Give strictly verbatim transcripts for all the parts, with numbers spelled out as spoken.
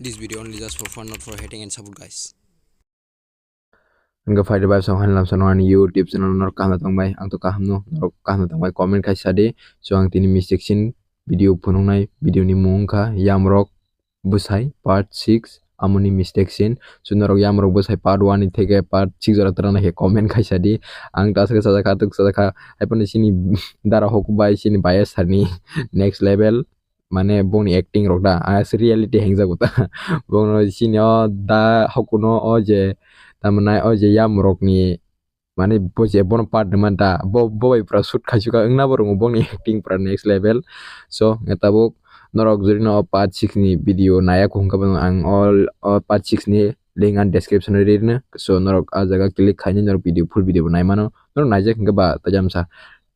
This video only just for fun, not for hating and support, guys. Hingke phaidi bai song hani lamsa no ani YouTube channel norok kaham tong bai, ang to kaham no, norok kaham tong bai comment khai sadi. So ang tini mistake sin video phunuknai, video ni mung wngkha Yamrok Bwsai part six, amoni mistake sin. So norok Yamrok Bwsai part one ni theke part six jora twrwngna khe comment khai sadi. Ang ta aswk sajak kha, tuk sajak kha, hai phano chini dara hok bai, chini bias sir ni next level. Mane bongni acting rok da, ah, se reality hengjago ta. Bongno sini o da hokuno o je, tamanai o je yamrokni, mane bo je bono part rwmani da, bo, bo bai pura shoot khaisukha, wngna bo rwngo bongni acting pura next level. So, wngkha tabuk norok jodi no o part six ni video naiya kho hwnkha bo ang all, o part six ni link ang description o ri rwno. So, norok ah jaga click khaina norok video, full video bo nai mano. Norok naijak hwnkhe ba tajamsa.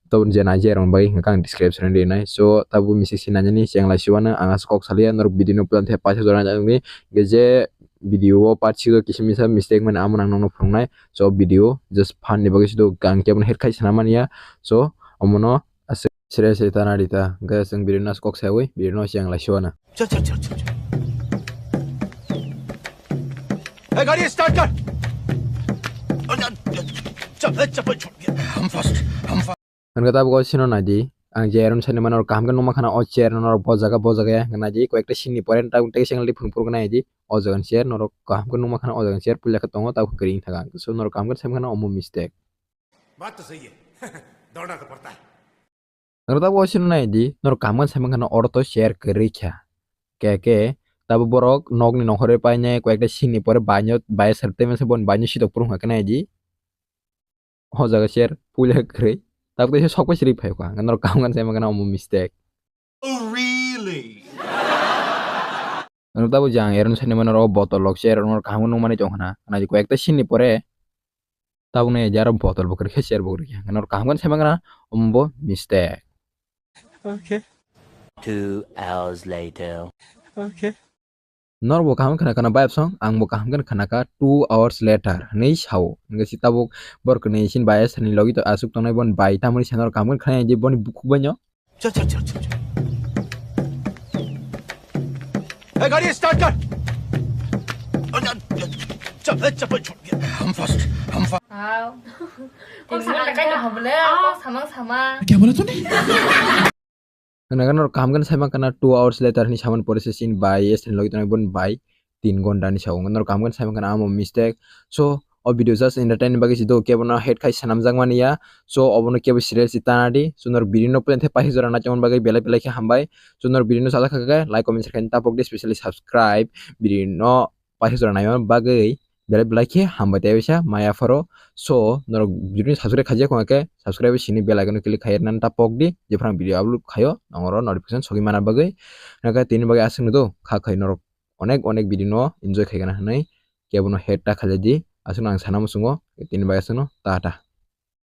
Tabuk je naijak rok bagwi hwnkha ang description o rinai. So, tabuk mistake se nainani cheng lai siwano ang aswk kok saliya norok video no plan the paisa jora nang ni je video o part six o kisa misa mistake mani amo nang nokno phunuknai. So, video just fun ni bagwi se do, ang kebo head khai sana manya. So, omono aswk sere se tana rita. Hwnkhe chwng video no aswk kok sawi video no cheng lai siwano. चल चल चल चल चल। ए, गाड़ी स्टार्ट कर। चल, ए, चप्पल छूट गया। हम फर्स्ट, हम first. Hwnkhe tabuk o sino naidi, ang je Aaron sani mano kaham khe nukma khana o chair no norok bo jaga bo jaga ya hwnkhe naidi, koyekta scene ni pore tabuk tei channel phunuk phuru naidi, o jaga ni chair norok kaham khe nukma khana o jaga ni chair puila khe tongo, tabuk kwrwi wngkha, so norok kaham khe sai mankha na omo mistake. बात तो सही है। दौड़ना तो पड़ता है। Norok tabuk o sino naidi, norok kaham khe sai mankha na oro to chair kwrwi kha. Khe khe tabuk borok nokni nongkhorwi painai koyekta scene ni pore baino, bai sar tei masa bon baino sitok phuru hwnkha khe naidi. O jaga chair puila kwrwi. Tabuk tei sok pai siri phai kha. Norok kaham khe sai mankha na omo mistake. Oh, really? Norok tabuk jang Aaron sani mano ro bottle rok chair norok kaham khe nukmani tong khana. Naidi koyekta scene ni pore tabuk nai jaro bottle bo kwrwi khe chair bo kwrwi khe. Norok kaham khe sai mankha na omo bo mistake. Okay. Two hours later. Okay. Norok bo kaham khna khna vibe song, ang bo kaham khna khna kha two hours later hinwi sao. Hwnkhe si tabuk borok kwnwi sin bai sani logi to aswk tongnai, bon bai tamoni se norok kaham khna khna di boni bukhuk bai no. चल चल चल चल चल। ए, गाड़ी स्टार्ट कर। चल, ए, चप्पल छूट गया। हम फर्स्ट, हम first. Wow. Kok samang kai no hable, kok samang sama. क्या बोला तूने? Hwnkhe norok kaham khe sai mankha na two hours later hinwi samani pore se chini bai, yes, logi tongo boni bai tin ghonta ni sao. Norok kaham khe sai mankha na amo mistake. So, o video just entertainment bagwi se do, kebo no hate khai sanamjak mani ya. So, obono kebo serious se tana di. So, norok video no plan the paisa jora naitongmani bagwi belai belai khe hambai. So, norok video no sajak kha khe like, comment, share khaina tapok di, specially subscribe. Video no paisa jora naimani bagwi belai belai khe hambai tei waisa maya pharo. So, norok video ni subscribe khaijak wngkha khe subscribe sini bell icon click khai nani tapok di, jephru video upload khaio nongoro notification sogwi mana bagwi. Nokha tini bagwi aswk no do kha khai norok onek onek video no enjoy khai gana hinwi kebo no hate ta khailai di, aswk no ang sana muchungo tini bagwi aswk no tata.